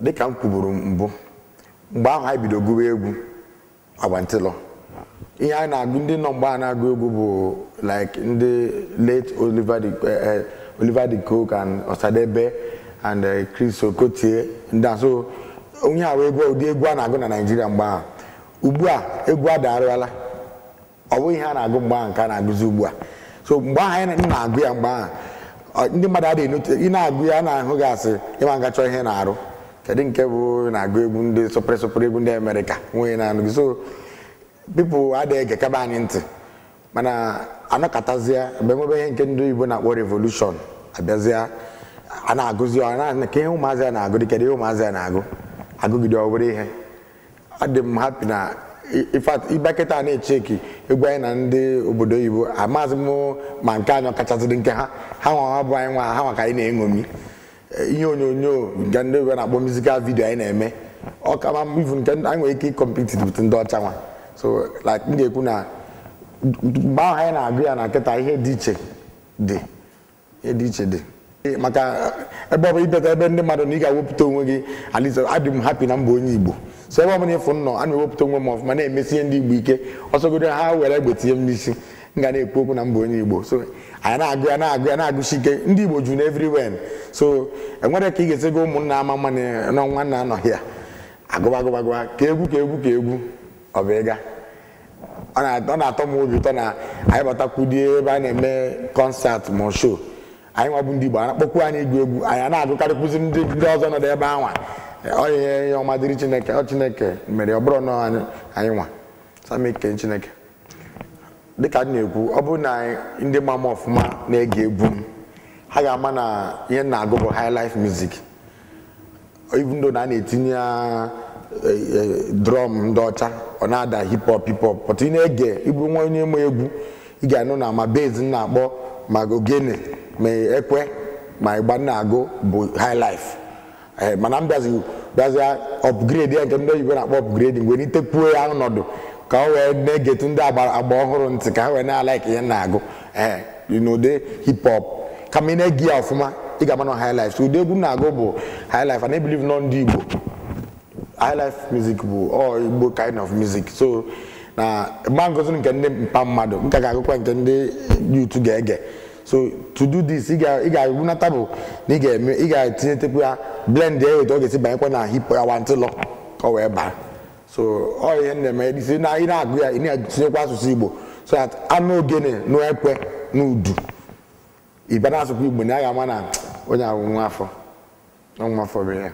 Dịka m kwuburu mbụ, mgbe ahụ anyị bido gụwa egwu awantịlọ, ihe anyị na-agụ, ndị nọ mgbe a na-agụ egwu bụ like ndị late Oliver De Coque and Osadebe and Chris Okotie ndị a. So onye a wee egwu, ụdị egwu a na-agụ na Naịjirịa mgbe ahụ. Ugbu a egwu adarụala, ọ bụghị ihe a na-agụ mgbe ahụ nke a na-agụzi ugbu a. So mgbe ahụ anyị na-agụ ya, mgbe ahụ ndị mmadụ adịghị enote. Ị na-agụ ya, a na-ahụ gị asị ịma nga chọọ ihe na-arụ. Kedu nke bụ na-agụ egwu ndị sọpịrị sọpịrị, egwu ndị Amerịka nwunye na-anụ gị? So people adịghị egekebe anyị ntị. Mana anọkọtazie mgbe nwebe ihe nke ndị oyibo na-akpọ revolution abịazịa, a na-agụzi ọ na ka ihe ụmụazị a na-agụ dị. Kedu ihe ụmụazị a na-agụ? Agụgide ọ bụrụ ihe adị m happy na in fact ịbịa kịta na-echeki egwu anyị na ndị obodo oyibo, amaghịzị m ma nke anyị ọkachasịrị nke ha. Ha nwa ha bụ anyị nwa ha nwa ka anyị na-eṅomi. Ihe onyonyo nke ndị oyibo na-akpọ musical video anyị na-eme, ọ kama even nke anyị nwere ike ịcompete with ndị ọcha nwa. So like m ga-ekwu na mgbe ahụ anyị na-agụ ya na kịta, ihe dị iche dị, ihe dị iche dị, maka ebe ọ bụla ịbịata ebe ndị mmadụ na ị ga-ewepụta onwe gị. At least adị m happy na mba onye Igbo. So ebe ọ bụla ịfụ nnọọ, ana m ewepụta onwe m ọfụma, na-emesi ihe ndị Igbo ike. Ọsọgodo ha were egbe tinye m n'isi, m ga na-ekwu okwu na mba onye Igbo. So anyị na-agụ ya, na-agụ ya, na-agụsi ike. Ndị Igbo juru everywhere, so enwere ka ị ga-esi go ụmụnna ama mma n'ọnwa nna anọghị ya agụba agụba agụba ka egwu ka egwu ka egwu ọ bụ ịga. Ọ na-atọ m obi ụtọ na anyị batakwudie ebe a na-eme concert ma show, anyị nwa bụ ndị Igbo, a na-akpọkwu anyị igwu egwu, anyị a na-agụkarịkwụzi ndị ndị ọzọ nọdụ ebe anwa. Ọ ihe ihe ọma dịrị Chineke. Ọ Chineke mere, ọ bụrụ na anyị anyị nwa sama ike Chineke. Dịka m na-ekwu, ọ bụrụ na ndị ma m ọfụma na-ege egwu m, ha ga-ama na ihe m na-agụ bụ high life music, even though na a na-etinye ya drum ndị ọcha, ọ na-ada hip hop hip hop, but ị na-ege ịbụ nwa onye ma egwu, ị ga-anụ na ma bass m na-akpọ, ma ogene, ma ekwe, ma ịgba m na-agụ bụ high life. Mana m bịazi bịazịa upgrade ya, nke ndị oyibo na-akpọ upgrading, wee nitekwuo ya ọnọdụ ka ọ wee na-egetu ndị agba ọhụrụ ntị, ka ha wee na-alike ihe m na-agụ n'ụdị hip hop. Kama ị na-ege ya ọfụma, ị ga-ama na high life. So ụdị egwu m na-agụ bụ high life, and I believe nọ ndị Igbo high life music bụ all Igbo kind of music. So na mgba ngozi nke ndị mpa mmadụ, m ka ga-agụkwa nke ndị youth ga-ege. So to do this, ị ga-ebunata bụ na ị ga-eme, ị ga-etinyetekwu ya, blend ya etu ọ ga-esi banyekwa na hip awantịlọ ka ọ wee baa. So ọ ihe m na-eme isi na ị na-agụ ya, ị na-etinyekwa asụsụ Igbo, so that anụ ogene nụ ekwe n'udu, ị bịa na-asụkwa Igbo na ya ga-ama na onye ahụ nwa afọ, nwa afọ bụ ya.